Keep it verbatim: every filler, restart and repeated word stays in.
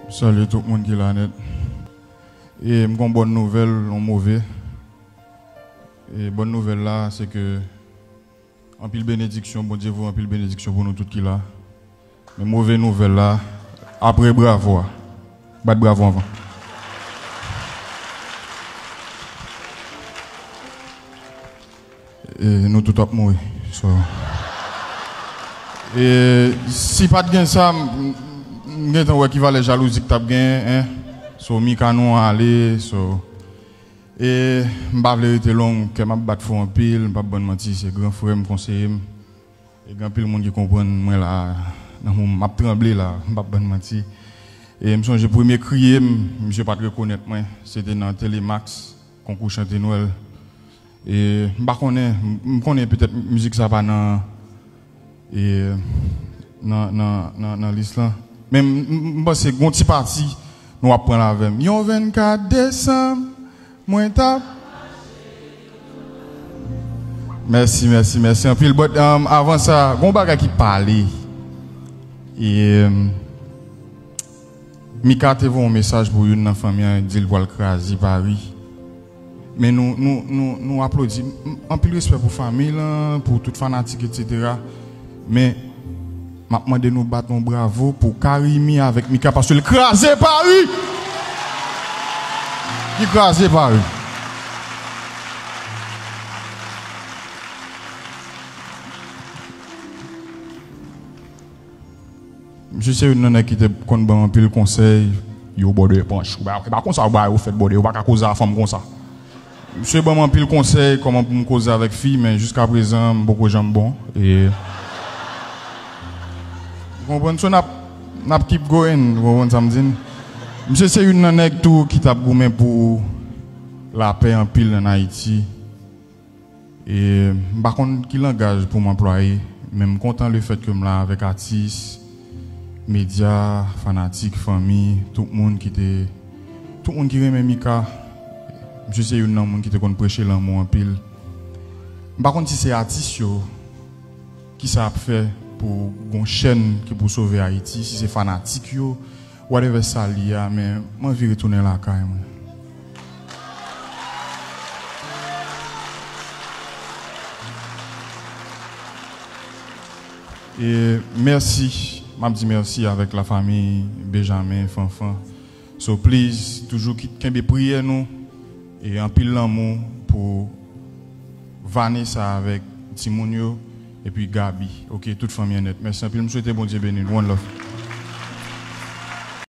Salye tout moun ki la nèt. E m gon bòn nouvèl, yon move. E bòn nouvèl la, se ke anpil benediksyon, Bondye voye anpil benediksyon pou nou tout ki la. Men move nouvèl la, apre bravo a, bat bravo anvan. E nou tout ap mouri. So, e si pa t gen sa, m, m, m gentan wè ki valè jalouzi k t ap gen, en. So, Mika nou ale, so. E m pa vle rete long, kè m ap bat fò anpil, m p ap bann manti, se gran frè m, konseye m. E gen anpil moun ki konprann mwen la, nan moman m ap tranble la, m p ap bann manti. E m sonje premye kriye m, misye pa t rekonèt mwen, se te nan Telemax, konkou chante Nwèl. E m pa konnen, m, m konnen petèt mizik sa pa nan, e, nan, nan, nan, nan lis lan. Men m, m, m panse gon ti pati nou ap pran l avè m. Yon vennkat desanm, mwen t ap. Mèsi, mèsi, mèsi anpil. But, um, avan sa, gon bagay ki pale. E, um, Mika te voye yon mesaj pou youn nan fanmi an, di l pral kraze Paris. Men nou, nou, nou, nou aplodi. M, anpil respè pou fanmi lan, pou tout fanatik, et cetera. Men, m ap mande nou bat yon bravo pou Karimi avèk Mika, paske l kraze Paris! Li kraze Paris. Misye se youn nan nèg ki te konn ban m anpil konsèy. Yo, bòdè, panch. Ou pa, e pa konsa ou ba yo fèt, bòdè. Ou pa ka koze a fanm konsa. Misye ban m anpil konsèy kòman pou m koze avèk fi, men jiska prezan, m poko janm bon. E, ou konprann? So, n ap, n ap keep going, ou konprann sa m di n? Misye se youn nan nèg tou ki t ap goumen pou lapè anpil ann Ayiti. E m pa konn ki langaj pou m anplwaye, men m kontan lefèt ke m la avèk atis, medya, fanatik, fanmi, tout moun ki te, tout moun ki renmen Mika. Misye se youn nan moun ki te konn preche lanmou anpil. M pa konn si se atis yo, kisa ap fè pou gon chèn ki pou sove Ayiti, si se fanatik yo, whatever sa l ye a, men m anvi retounen lakay mwen. E mèsi, m ap di mèsi avèk lafanmi Benjamin, Fanfan. So please, toujou ki-, kenbe priyè nou e anpil lanmou pou Vanessa avèk timoun yo, epi Gaby. Ok, tout fanmi an nèt. Mèsi anpil, m swete Bondye beni nou. One love.